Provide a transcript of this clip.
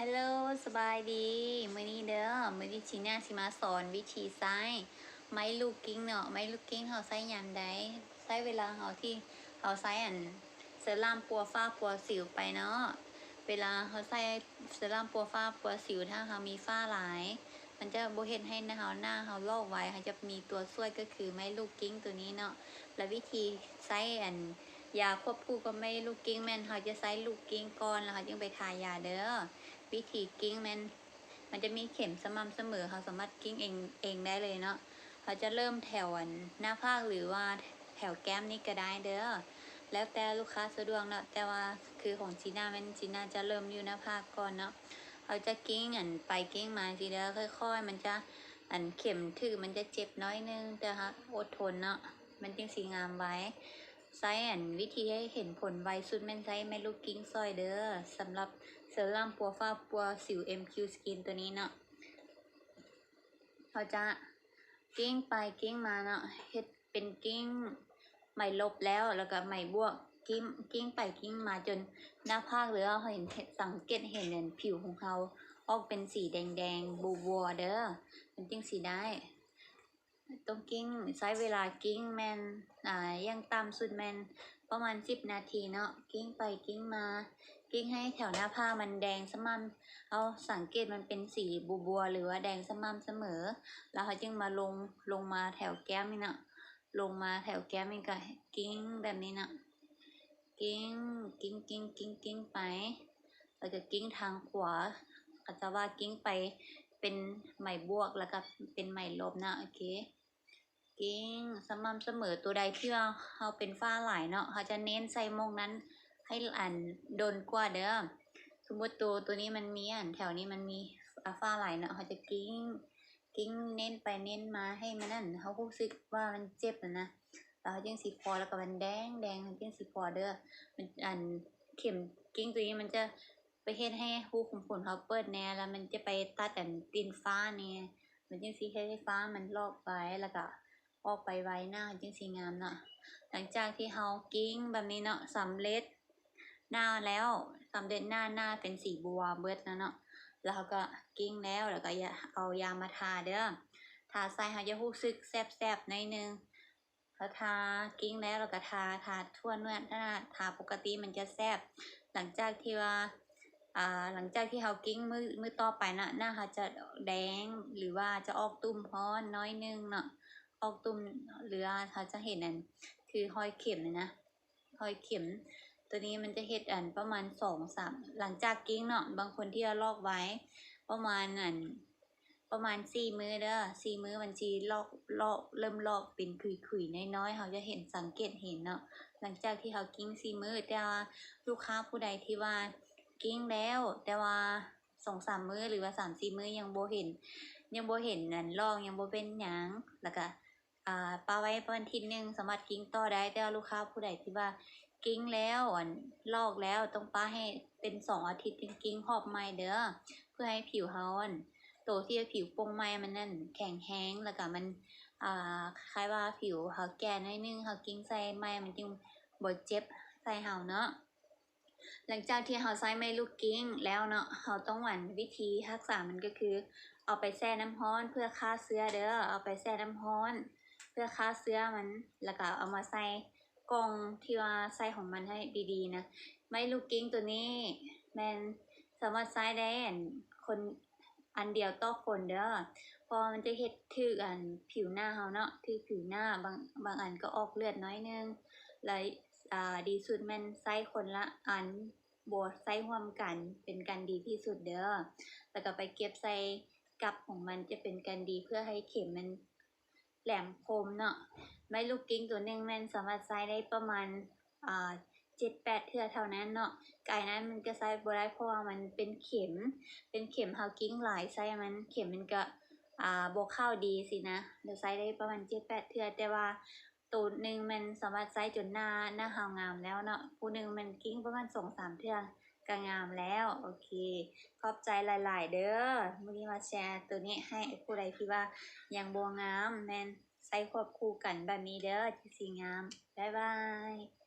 ຮາໂລ ສະບາຍດີ ມື້ນີ້ເດີ ມື້ນີ້ຈີນາຊິມາສອນວິທີໃຊ້ໄມ້ລູກກິ້ງເນາະ. ໄມ້ລູກກິ້ງເຮົາໃຊ້ຍາມໃດ? ໃຊ້ເວລາເຮົາທີ່ເຮົາໃຊ້ອັນເຊຣາມປົວຟ້າປົວສິວໄປເນາະ. ເວລາເຮົາໃຊ້ເຊຣາມປົວຟ້າປົວສິວ ຖ້າເຮົາມີຟ້າຫຼາຍ ມັນຈະບໍ່ເຮັດໃຫ້ໜ້າເຮົາ ໜ້າເຮົາລອກໄວ. ເຮົາຈະມີຕົວຊ່ວຍກໍຄືໄມ້ລູກກິ້ງຕົວນີ້ເນາະ. ແລະ ວິທີໃຊ້ອັນ ຢາຄວບຄູ່ກັບໄມ້ລູກກິ້ງແມ່ນເຮົາຈະໃຊ້ລູກກິ້ງກ່ອນ ແລ້ວເຮົາຈຶ່ງໄປທາຢາເດີ. ວິທີກິ້ງແມ່ນ ມັນຈະມີເຂັມສະໝ່ຳສະເໝີ ເຮົາສາມາດກິ້ງເອງ ເອງໄດ້ເລີຍເນາະ. ເຮົາຈະເລີ່ມແຖວອັນໜ້າຜາກ ຫຼືວ່າແຖວແກ້ມນີ້ກໍໄດ້ເດີ ແລ້ວແຕ່ລູກຄ້າສະດວກເນາະ. ແຕ່ວ່າຄືຂອງຈີນາແມ່ນຈີນາຈະເລີ່ມຢູ່ໜ້າຜາກກ່ອນເນາະ. ເຮົາຈະກິ້ງອັນໄປກິ້ງມາຊີ້ເດີ ຄ່ອຍໆ ມັນຈະ ອັນເຂັມຖືກມັນຈະເຈັບໜ້ອຍໜຶ່ງ ແຕ່ຫາກອົດທົນເນາະ ມັນຈຶ່ງຊິງາມໄວ. ໃຊ້ອັນວິທີໃຫ້ເຫັນຜົນໄວສຸດແມ່ນໃຊ້ໄມ້ລູກກິ້ງຊ່ອຍເດີ ສຳລັບເຊຣາມປົວຟ້າປົວສິວ ເອັມຄິວ ສະກິນ ຕົວນີ້ເນາະ. ເຮົາຈະກິ້ງໄປກິ້ງມາເນາະ ເຮັດເປັນກິ້ງໄໝລົບແລ້ວ ແລ້ວກໍໄໝບວກ ກິ້ງ ກິ້ງໄປກິ້ງມາຈົນໜ້າຜາກ ຫຼືວ່າເຮົາເຫັນ ເຫັນ ສັງເກດເຫັນອັນຜິວຂອງເຮົາອອກເປັນສີແດງໆ ບົວໆ ເດີ ມັນຈຶ່ງຊິໄດ້. ຕ້ອງກິ້ງ ໃຊ້ເວລາກິ້ງແມ່ນ ອາ ຢ່າງຕ່ຳສຸດແມ່ນປະມານສິບນາທີເນາະ. ກິ້ງໄປກິ້ງມາ ກິ້ງໃຫ້ແຖວໜ້າຜາກມັນແດງສະໝ່ຳ ເຮົາສັງເກດມັນເປັນສີບົວໆ ຫຼືວ່າແດງສະໝ່ຳສະເໝີ ແລ້ວເຮົາຈຶ່ງມາລົງ ລົງມາແຖວແກ້ມນີ້ເນາະ. ລົງມາແຖວແກ້ມນີ້ກໍກິ້ງແບບນີ້ເນາະ ກິ້ງ ກິ້ງ ກິ້ງ ກິ້ງ ກິ້ງໄປ ແລ້ວກໍກິ້ງທາງຂວາ ອາດຈະວ່າກິ້ງໄປເປັນໄໝບວກ ແລ້ວກໍເປັນໄໝລົບເນາະ. ໂອເຄ ກິ້ງສະໝ່ຳສະເໝີ. ຕົວໃດທີ່ວ່າເຮົາເປັນຟ້າຫຼາຍເນາະ ເຮົາຈະເນັ້ນໃສ່ໝ່ອງນັ້ນໃຫ້ອັນດົນກວ່າເດີ. ສົມມຸດໂຕ ຕົວນີ້ມັນມີອັນແຖວນີ້ມັນມີ ອາ ຟ້າຫຼາຍເນາະ ເຮົາຈະກິ້ງ ກິ້ງເນັ້ນໄປເນັ້ນມາໃຫ້ມັນອັນ ເຮົາຮູ້ສຶກວ່າມັນເຈັບຫັ້ນນະ ແລ້ວເຮົາຈຶ່ງຊິພໍ ແລ້ວກໍມັນແດງໆ ເຮົາຈຶ່ງຊິພໍເດີ. ມັນ ອັນເຂັມກິ້ງຕົວນີ້ມັນຈະໄປເຮັດໃຫ້ຮູຂຸມຂົນເຮົາເປີດແດ່ ແລ້ວມັນຈະໄປຕັດອັນຕີນຟ້າແດ່ ມັນຈຶ່ງຊິເຮັດໃຫ້ຟ້າມັນລອກໄວ ແລ້ວກໍອອກໄປໄວ ໜ້າເຮົາຈຶ່ງຊິງາມເນາະ. ຫຼັງຈາກທີ່ເຮົາກິ້ງແບບນີ້ເນາະ ສຳເລັດ ໜ້າແລ້ວ ສຳເລັດໜ້າ ໜ້າເປັນສີບົວເບິດແລ້ວເນາະ ແລ້ວເຮົາກໍກິ້ງແລ້ວ ແລ້ວກໍຢາ ເອົາຢາມາທາເດີ. ທາໃສ່ເຮົາຈະຮູ້ສຶກແສບໆ ໜ້ອຍໜຶ່ງ ເຮົາທາກິ້ງແລ້ວ ແລ້ວກໍທາ ທາທົ່ວເນື້ອ ຖ້າທາປົກກະຕິມັນຈະແສບ. ຫຼັງຈາກທີ່ວ່າ ອາ ຫຼັງຈາກທີ່ເຮົາກິ້ງມື້ ມື້ຕໍ່ໄປນະ ໜ້າເຮົາຈະແດງ ຫຼືວ່າຈະອອກຕຸ່ມຮ້ອນໜ້ອຍໜຶ່ງເນາະ ອອກຕຸ່ມ ຫຼືວ່າເຮົາຈະເຫັນອັນ ຄືຮອຍເຂັມນີ້ນະ ຮອຍເຂັມ ຕົວນີ້ມັນຈະເຮັດອັນປະມານສອງສາມ ຫຼັງຈາກກິ້ງເນາະ ບາງຄົນທີ່ວ່າລອກໄວ ປະມານອັນ ປະມານສີ່ມື້ເດີ ສີ່ມື້ມັນຊິລອກ ລອກ ເລີ່ມລອກເປັນຂຸຍໆ ນ້ອຍໆ ເຮົາຈະເຫັນ ສັງເກດເຫັນເນາະ ຫຼັງຈາກທີ່ເຮົາກິ້ງສີ່ມື້. ແຕ່ວ່າລູກຄ້າຜູ້ໃດທີ່ວ່າກິ້ງແລ້ວ ແຕ່ວ່າສອງສາມມື້ ຫຼືວ່າສາມສີ່ມື້ຍັງບໍ່ເຫັນ ຍັງບໍ່ເຫັນອັນລອກ ຍັງບໍ່ເປັນຫຍັງ ແລ້ວກະ ອາ ປະໄວ້ປະມານທິດໜຶ່ງ ສາມາດກິ້ງຕໍ່ໄດ້. ແຕ່ວ່າລູກຄ້າຜູ້ໃດທີ່ວ່າກິ້ງແລ້ວ ອັນ ລອກແລ້ວ ຕ້ອງປະໃຫ້ເປັນສອງອາທິດຈຶ່ງກິ້ງຮອບໃໝ່ເດີ ເພື່ອໃຫ້ຜິວເຮົາ ອັນ ໂຕທີ່ວ່າຜິວປົ່ງໃໝ່ມັນນັ້ນແຂງແຮງ ແລ້ວກະມັນ ອາ ຄ້າຍໆວ່າຜິວເຮົາແກ່ໜ້ອຍໜຶ່ງ ເຮົາກິ້ງໃສ່ໃໝ່ມັນຈຶ່ງບໍ່ເຈັບໃສ່ເຮົາເນາະ. ຫຼັງຈາກທີ່ເຮົາໃຊ້ໄມ້ລູກກິ້ງແລ້ວເນາະ ເຮົາຕ້ອງ ອັນ ວິທີຮັກສາມັນກໍຄື ເອົາໄປແຊ່ນ້ຳຮ້ອນເພື່ອຂ້າເຊື້ອເດີ ເອົາໄປແຊ່ນ້ຳຮ້ອນເພື່ອຂ້າເຊື້ອມັນ ແລ້ວກໍເອົາມາໃສ່ກ່ອງທີ່ວ່າໃສ່ຂອງມັນໃຫ້ດີໆນະ. ໄມ້ລູກກິ້ງຕົວນີ້ແມ່ນສາມາດໃຊ້ໄດ້ ອັນ ຄົນ ອັນດຽວຕໍ່ຄົນເດີ ເພາະວ່າມັນຈະເຮັດຖືກ ອັນ ຜິວໜ້າເຮົາເນາະ ຖືກຜິວໜ້າ ບາງ ບາງອັນກໍອອກເລືອດໜ້ອຍໜຶ່ງ ແລະ ອາ ດີສຸດແມ່ນໃຊ້ຄົນລະອັນ ບໍ່ໃຊ້ຮ່ວມກັນ ເປັນການດີທີ່ສຸດເດີ ແລ້ວກໍໄປເກັບໃສ່ກັບຂອງມັນ ຈະເປັນການດີເພື່ອໃຫ້ເຂັມມັນແຫຼມຄົມເນາະ. ໄມ້ລູກກິ້ງຕົວໜຶ່ງແມ່ນສາມາດໃຊ້ໄດ້ປະມານ ອາ ເຈັດແປດເທື່ອເທົ່ານັ້ນເນາະ ກາຍນັ້ນມັນຈະໃຊ້ບໍ່ໄດ້ ເພາະວ່າມັນເປັນເຂັມ ເປັນເຂັມ ເຮົາກິ້ງຫຼາຍໃສ່ມັນ ເຂັມມັນກະ ອາ ບໍ່ເຂົ້າດີຊີ້ນະ ລະໃຊ້ໄດ້ປະມານເຈັດແປດເທື່ອ ແຕ່ວ່າໂຕໜຶ່ງແມ່ນສາມາດໃຊ້ຈົນໜ້າ ໜ້າເຮົາງາມແລ້ວເນາະ ຜູ້ໜຶ່ງແມ່ນກິ້ງປະມານສອງສາມເທື່ອກະງາມແລ້ວ. ໂອເຄ ຂອບໃຈຫຼາຍໆເດີ ມື້ນີ້ມາແຊໂຕນີ້ໃຫ້ ຜູ້ໃດທີ່ວ່າຍັງບໍ່ງາມ ແມ່ນໃຊ້ຄວບຄູ່ກັນແບບນີ້ເດີ ຈັ່ງຊິງາມ. ບາຍບາຍ.